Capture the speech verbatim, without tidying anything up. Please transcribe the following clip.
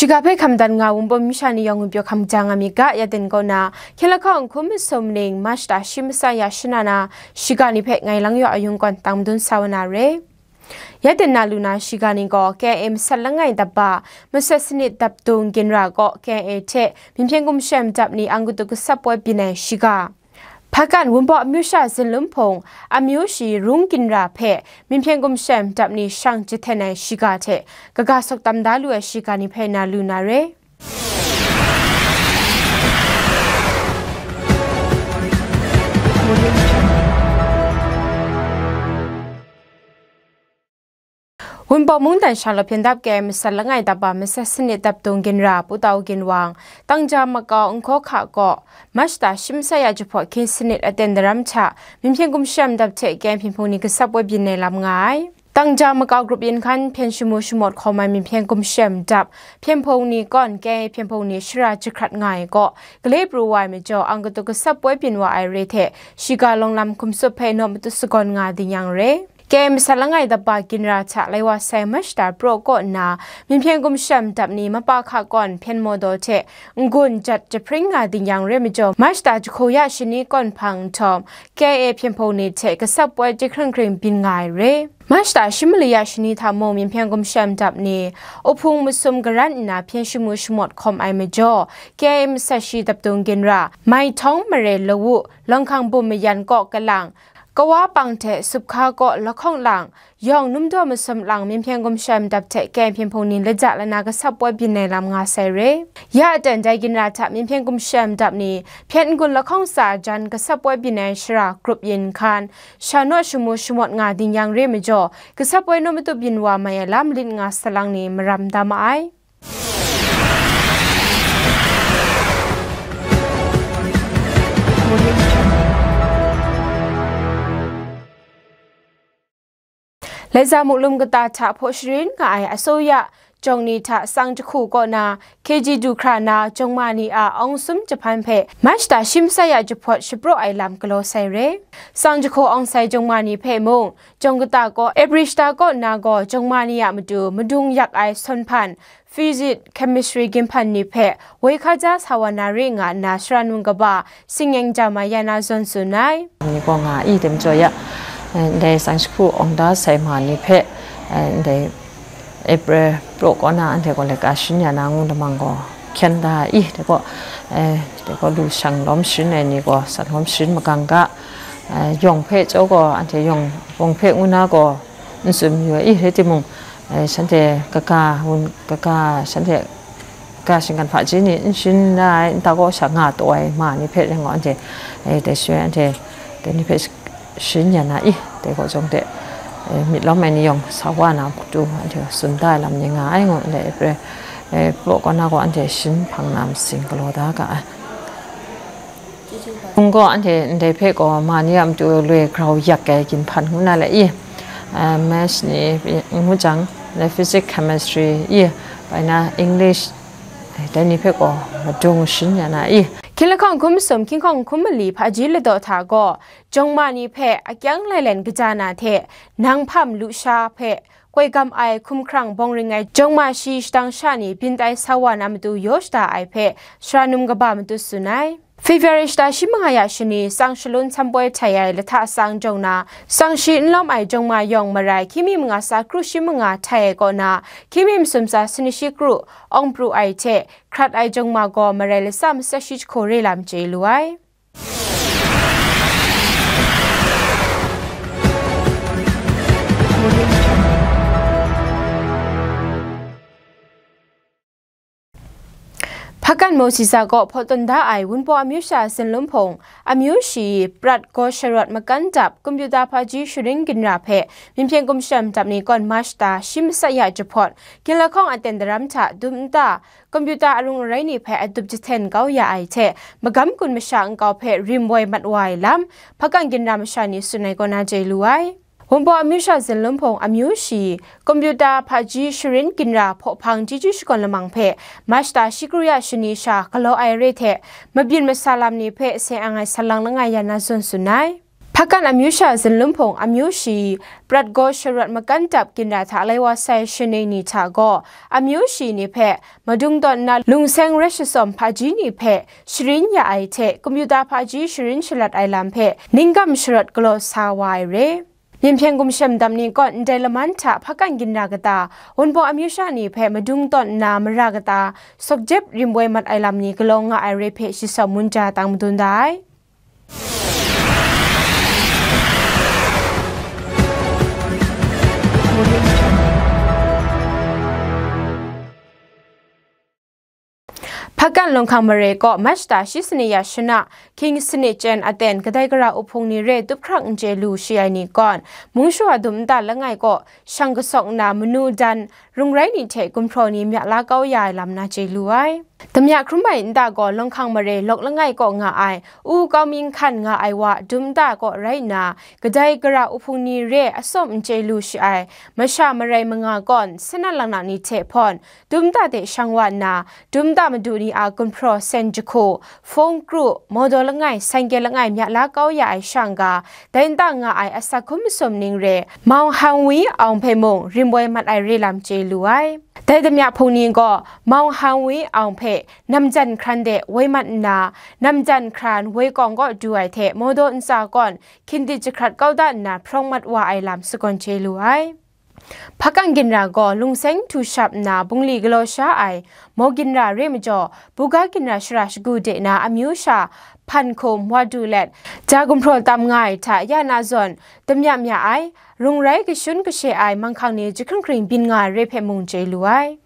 Shiga hpe hkam dan nga Wunpawng masha ni yawng ngwipyaw hkam ja nga mi ga, ya den kaw na, hkying lahkawng hkum masum ning, March da shi masa ya shana na, shiga ni hpe ngai lang yaw ayung kawn tang madun sa wa na re. Ya den na lu na shiga ni gaw, K I A masat langai dap ba, masat sanit dap dung ginra gaw, K I A hte, Minhpyen Gumshem dap ni ang katu gasap poi byin ai shiga. Hpakan Wunpawng amyu sha Zinlum Hpung, amyu shi Rung ginra hpe, Minhpyen Gumshem dap ni shang jahten ai shiga hte, kaga sawk tam da lu ai shiga ni hpe na lu na re. Wunpawng mungdan sha law hpyen dap K I A masat langai dap ba masat sanit dap dung ginra Pu Tau Ginwang, Tangja makau Nhkaw Hka kaw, March da shi masa ya jahpawt hkying sanit aten daram hta, Minhpyen Gumshem dap hte K I A hpyen hpung ni gasap woi byin ai lam nga ai. Tangja makau grup yin hkan hpyen shamu shamawt hkawm ai Minhpyen Gumshem dap hpyen hpung ni kawn K I A hpyen hpung ni shara jahkrat nga ai kaw, gale pru wa ai majaw, ang katu gasap woi byin wa ai re hte, shiga lawng lam hkum tsup hpe naw matut sagawn nga ding yang re. K I A masat langai dap ba ginra hta lai wa sai March da praw kaw nna, Minhpyen Gumshem dap ni mapa hka kawn hpyen maw daw hte n-gun jat jahpring nga ding yang re majaw, March da jahku ya shani kawn hpang nhtawm, K I A hpyen hpung ni hte gasap woi jahkring hkring byin nga ai re. March da shi mali ya shani hta mung, Minhpyen Gumshem dap ni, uhpung masum garan nna hpyen shamu shamawt hkawm ai majaw, K I A masat shi dap dung ginra, Mai Htawng Mare Lawu, Lawng Hkang Bum Mayan kaw kalang, Kawa Pang hte Sup Hka kaw lahkawng lang, yawng num daw masum lang Minhpyen Gumshem dap hte K I A hpyen hpung ni laja lana gasap woi byin ai lam nga sai re. Ya aten dai ginra hta Minhpyen Gumshem dap ni hpyen n-gun lahkawng tsa jan gasap woi byin ai shara grup yin hkan, sha naw shamu shamawt nga ding yang re majaw, gasap woi naw matut byin wa mai ai lam lit nga salang ni maram da ma ai. Laiza Muklum kata hta hpaw sharin nga ai asoya jawng ni hta sang jahku kaw na, K G du hkra na jawng ma ni a awng sum jahpan hpe March da shi masa ya jahpawt shapraw ai lam galaw sai re. Sang jahku awng sai jawng ma ni hpe mung, jawng kata kaw April shata kaw na gaw jawng ma ni a matu madung yak ai sawn hpan, physics, chemistry ginhpan ni hpe woi hkaja sa wa na re nga nna, sara num kaba Singeng Jama ya na zawn tsun ai. Ni gaw nga i tim jaw ya, ndai sang jahku awng da sai ma ni hpe, ndai April praw kaw na anhte gaw laika sharin ya na ngu lamang gaw hkyen da i, dai gaw, dai gaw lu shang lawm sharin ai ni gaw san lawm sharin magang ga, yawng hpe chyaw gaw anhte yawng, yawng hpe ngu na gaw, n tsun mayu ai, i, rai timung, eh, shanhte kaga, wun kaga, shanhte kaga shinggan hpaji ni n sharin ai, nta kaw sha nga taw ai ma ni hpe rai ngu anhte, eh, dai shaloi anhte dai ni hpe sh-, sharin ya na i, dai kaw jawng de, eh, myit lawm ai ni yawng sa wa na matu anhte tsun da ai lam ni nga ai ngu ndai, eh, praw kaw na gaw anhte sharin hpang na masing galaw da ga ai. Ngu gaw, anhte ndai hpe gaw ma ni a matu loi grau yak ai ginhpan ngu na le i, ah, maths ni ngu jang, le physics, chemistry i, bai na English, dai ni hpe gaw madung sharin ya na i. Hkying lahkawng hkum masum, hkying hkawng hkum mali hpaji ladaw hta gaw, jawng ma ni hpe akyang lailen kaja na hte, nang hpam lusha hpe, koi gam ai hkumhkrang bawng ring ai jawng ma shi shadang sha ni byin tai sa wa na matu yaw shada ai hpe, sara num kaba matu tsun ai. February shata shi manga ya shani, sang shalun htam poi htai ai lahta sang jawng na, sang shi n lawm ai jawng ma yawng marai, hkying mi manga tsa kru shi manga htai ai kaw na, hkying mi masum tsa sani shi kru awng pru ai hte, hkrat ai jawng ma gaw marai latsa matsa shi jahku re lam chye lu ai. Hpakan Mawsi za kaw hpaw tawn da ai Wunpawng amyu sha Zinlum Hpung, amyu shi prat gaw sharawt makan dap, kumputa hpaji sharin ginra hpe, Minhpyen Gumshem dap ni kawn March ta shi masat ya jahpawt, ginla hkawng aten daram hta dum nta, kumputa arung arai ni hpe adup jahten kau ya ai hte, magam gun masha nkau hpe rim woi mat wa ai lam, Hpakan ginra masha ni tsun ai kaw na chye lu ai. Wunpawng amyu sha Zinlum Hpung amyu shi, kumputa hpaji sharin ginra hpaw hpang chyeju shakawn lamang hpe, March ta shi kru ya shani sha galaw ai re hte, mabyin masa lam ni hpe seng ang ai salang langai ya na zawn tsun ai. Hpakan amyu sha Zinlum Hpung amyu shi prat gaw sharawt makan dap ginra hta lai wa sai shanei ni hta gaw amyu shi ni hpe madung tawn nna lungseng rai shasawm hpaji ni hpe sharin ya ai hte, kompyuta hpaji sharin shalat ai lam hpe ninggam sharawt galaw sa wa ai re. Myen hpyen gumshem dam ni kaw ndai laman hta hpakan ginra kata, Wunpawng amyu sha ni hpe madung tawn nna mara kata, sawkjep rim woi mat ai lam ni galaw nga ai re hpe shisawm munja tang madun da ai. Hpakan Lawng Hkang Mare kaw March ta shi sanit ya shana, King Sanit Chyen aten kadai gara uhpung ni re tup hkrak n chye lu shi ai ni kawn, mung shawa dum nta langai kaw shang kasawk nna manu dan, rung rai ni hte gumhpraw ni mya la kau ya ai lam na chye lu ai. Damya hkrum ai nta gaw Lawng Hkang Mare lawk langai kaw nga ai, U Kau Mying Hkan nga ai wa dum nta kaw rai nna, kadai gara uhpung ni re atsawm n chye lu shi ai, masha marai manga kawn, sinan laknak ni hte hpawn, dum nta de shang wa nna, dum nta madu ni a gumhpraw sen jahku, hpung kru, mawdaw langai, sangke langai mya la kau ya ai shang ga, dai nta nga ai asak hkum masum ning re, Maung Hang Wi Aung hpe mung rim woi mat ai re lam chye lu ai. Dai damya hpung ni gaw Maung Hang Wi Aung hpe namjan hkran de woi mat nna, namjan hkran woi kawng kaw du ai hte mawdaw ntsa kawn hkyindit jahkrat kau da nna hprawng mat wa ai lam sagawn chye lu ai. Hpakan ginra gaw lungseng htu shap nna bungli galaw sha ai, maw ginra re majaw, buga ginra shara shagu de na amyu sha hpan hkum wa du let, ja gumhpraw tam nga ai hta ya na zawn, damya mya ai, rung rai kashun kashe ai manghkang ni jahkring hkring byin nga ai re hpe mung chye lu ai.